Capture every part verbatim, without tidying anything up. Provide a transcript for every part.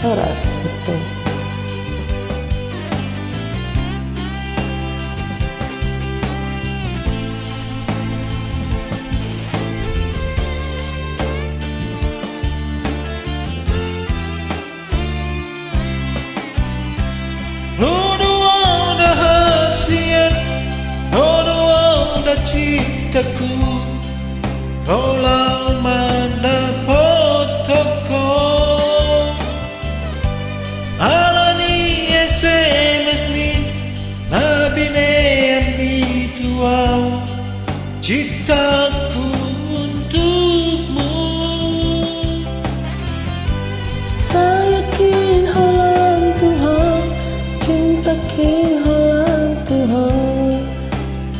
Horas, betul. Ro do au da hasian, ro do au da cintaku, ro laho mandapothon ho. Ala ni S M S ni na binean ni tu au, cintaku untukmu. Sayangki holan tu ho, cintaku holan tu ho.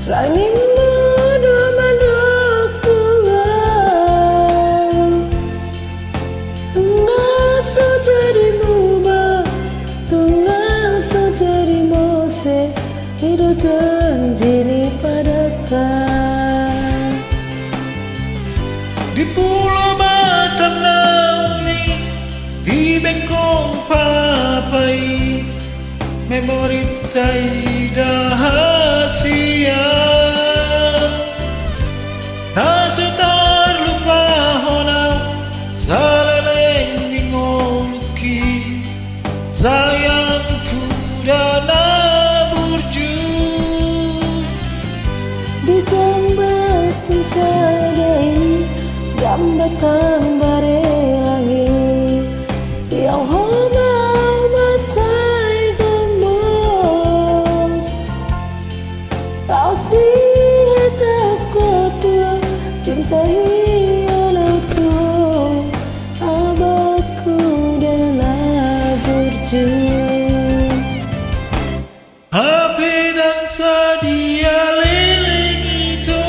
Sangingmu do mandok tu au. Tung na so jadi muse, tung na so jadi muse, i do janji ni padangka. Di Pulo Batam na uli, di Bengkong Palapa i, memorinta i da hasian. Na so tarlupaon au saleleng ni ngolungki, sayangku da na burju. Di jambatan sada i, jambatan Barelang i, di au ho ma au mansai gomos. Laos dihatahon ho tu au, cinta i olo tu ho, abangku da na burju. Hape ndang sadia leleng ito,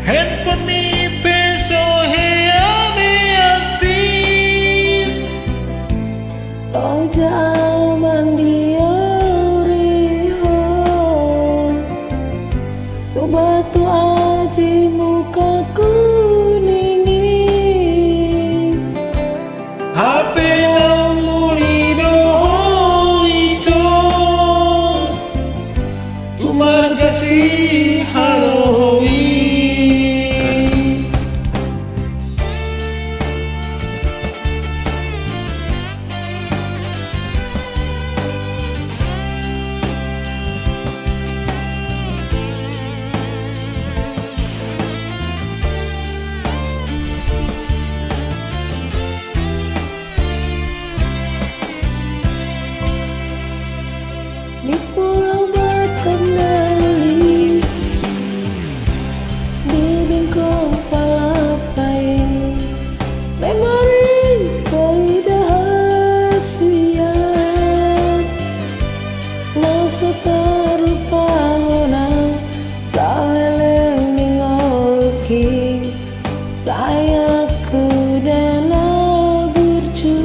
handphonemi pe so hea be aktif. Loja au mandiori ho, tu batu aji muka kuning i. Hape na uli do ho ito, tu marga Sihaloho i. Di Pulo Batam na uli, di Bengkong Palapa i, memorinta i da hasian. Na so tarlupaon au saleleng ni ngolungki, sayangku da na burju.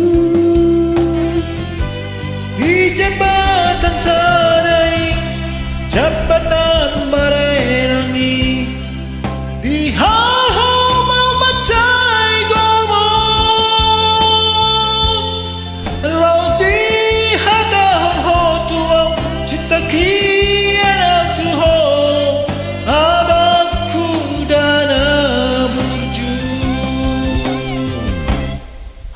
Di jambatan sada i, jambatan Barelang i, di au ho ma au mansai gomos. Laos dihatahon ho tu au, cintaku i olo tu ho, abangku da na burju.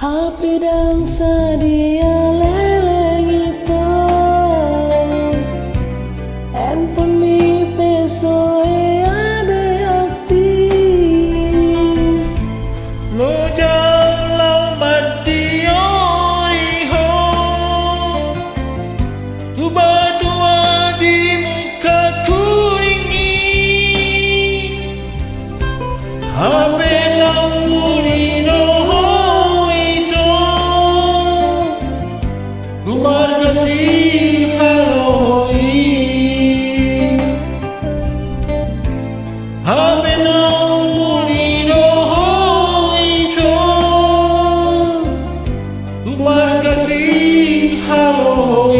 Hape ndang sadia leleng ito, handphonemi pe so hea be aktif. Loja au laho mandiori ho, tu batu aji muka kuning i. Hape na uli do ho ito, tu marga Sihaloho i. Hape na uli do ho ito, tu marga Sihaloho i.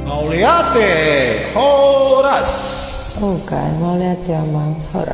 Mauliate, horas. Oke, mauliate amang.